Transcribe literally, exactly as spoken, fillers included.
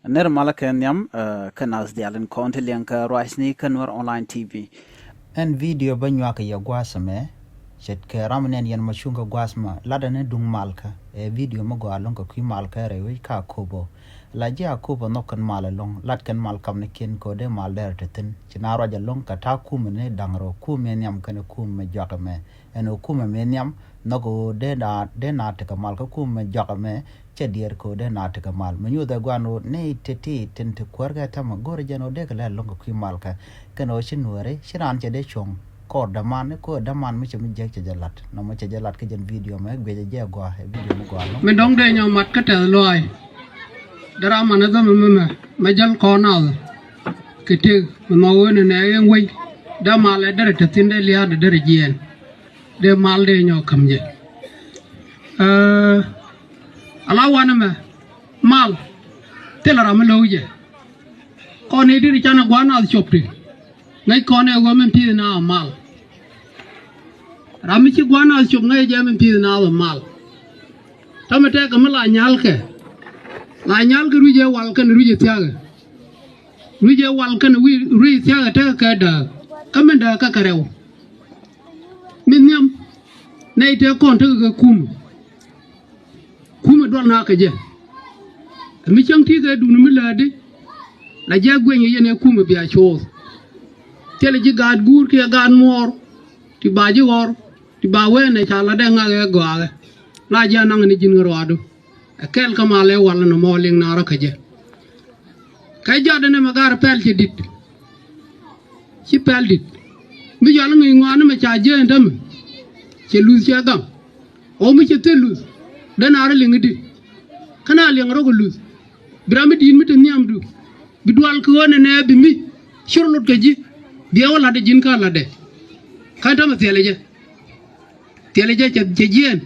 Nɛr malä kɛ nhiam, eh, kä nath diaal in kɔn ti liɛŋ kä ruacni kä Nuer Online T V. Ɛn video bä nyuak kɛ yɛ gua̱a̱th ɛmɛ, ce̱tkɛ ram nɛn yɛn ma cuŋ kɛ gua̱a̱th ma latdɛ ni duŋ malkä. Ɛ video mi gɔaa ɛlɔ̱ŋ kɛ kui̱ malkä rɛy wec kä Akobo. La ji̱ Akobo nhɔk kɛn mal ɛlɔ̱ŋ, lat kɛn mal kamnikiɛn kɛ ɣöö dee mal derɛ te thi̱n. Ci na ruac ɛlɔ̱ŋ kɛ ta̱a̱ kumɛ ni da̱ŋ rɛw, kumɛ nhiam kɛnɛ kumɛ juak ɛmɛ. Ɛn ɣöö kumɛ mi nhiam nhɔk ɣöö dee na, dee na tekɛ mal kä kumɛ juak ɛmɛ cɛ diɛɛr kɛ ɣöö dee na tekɛ mal. Mi nyuuth ɛ gua̱n ɣöö nɛy ti̱ti̱ tin te kuäärkɛ täämɛ go̱o̱rɛ jɛn ɣöö dee kɛ lɛl ɛlɔ̱ŋ kɛ kui̱ malkä. Kɛn ɣöö ci Nuääri ci raan cɛ dee cuɔ̱ŋ kɔr däman, kɛ ɣöö däman mi cɛ mi jiäk cɛ jɛ la̱t. Nɔmɔ cɛ jɛ la̱t kä jɛn video ɛmɛ, guiɛcɛ jɛ gɔaa, ɛ video mi gɔaa ɛlɔ̱ŋ. Mi dɔ̱ŋ dee nyɔk mat kä tɛth lɔaac. Dee ram man ɛ dhämɛ mɛmɛ mɛ jäl kɔn nath kɛ tëk mi nhɔk ɣöö nɛ nɛ ɛn wec dee mal ɛ derɛ te thi̱n, dee lia̱a̱dɛ derɛ jiɛɛn. Dee mal dee nyɔk ka̱m jɛ. Ɛ, ala wanɛ mɛ mal thilɛ ram mi lo̱k jɛ. Kɔn i̱ di̱t canɛ gua̱n nath cop ti ŋäc kɔn ɛ ɣöö min pi̱i̱th naath mal. Ram mi ci gua̱n nath cop ŋäc jɛ min pi̱i̱th naath mal. Täämɛ tɛkɛ mi la nyalkɛ. La nyalkɛ rui̱c ɛ wal kɛnɛ rui̱c ɛ thia̱kɛ. Rui̱c ɛ wal kɛnɛ rui̱c ɛ thia̱kɛ tekɛ kɛ dääk. Kä min dääk kä kɛ rɛw. Mi nhiam nɛy tëë kɔn tekɛ kɛ kumɛ. Kumɛ dual na kɛ jɛ. Ɛ mi cäŋ ti kɛ duŋni mi läätdi. La jiɛ guiɛny yɛn ɛ kumɛ bia cooth. Thilɛ ji̱ gaat guur kiɛ gaat muɔɔr. Ti ba ji̱ ɣɔr. Ti ba wee nɛ ca latdɛ ŋak ɛ gɔaakɛ. La jiɛ anaŋ ni ji̱n ŋä ruaadu. Ɛ kɛl kä mal ɛ wal nɔmɔ liŋ na rɔ kɛ jɛ. Kɛ jɔt ɛn ɛmɛ gar pɛl cɛ di̱t. Ci pɛl di̱t. Mi jɔl ŋi̱i̱c ŋɔaani mɛ ca jiɛɛn tämɛ. Cɛ luth cɛ gam. Ɣöö mi cɛ thil luth. Den a rɔ liŋ i̱di. Kä na liɛŋ rɔ kɛ luth. Bi ram mi di̱i̱t mi te nhiamdu. Bi dual kɛ ɣöö nɛnɛ bi mi. Ci rɔ lot kɛ ji̱. Bi ɛ wä la̱tdɛ ji̱n kä la̱tdɛ. Kä tämɛ thiɛlɛ jɛ. Thilɛ jɛ cɛ, cɛ jiɛɛn.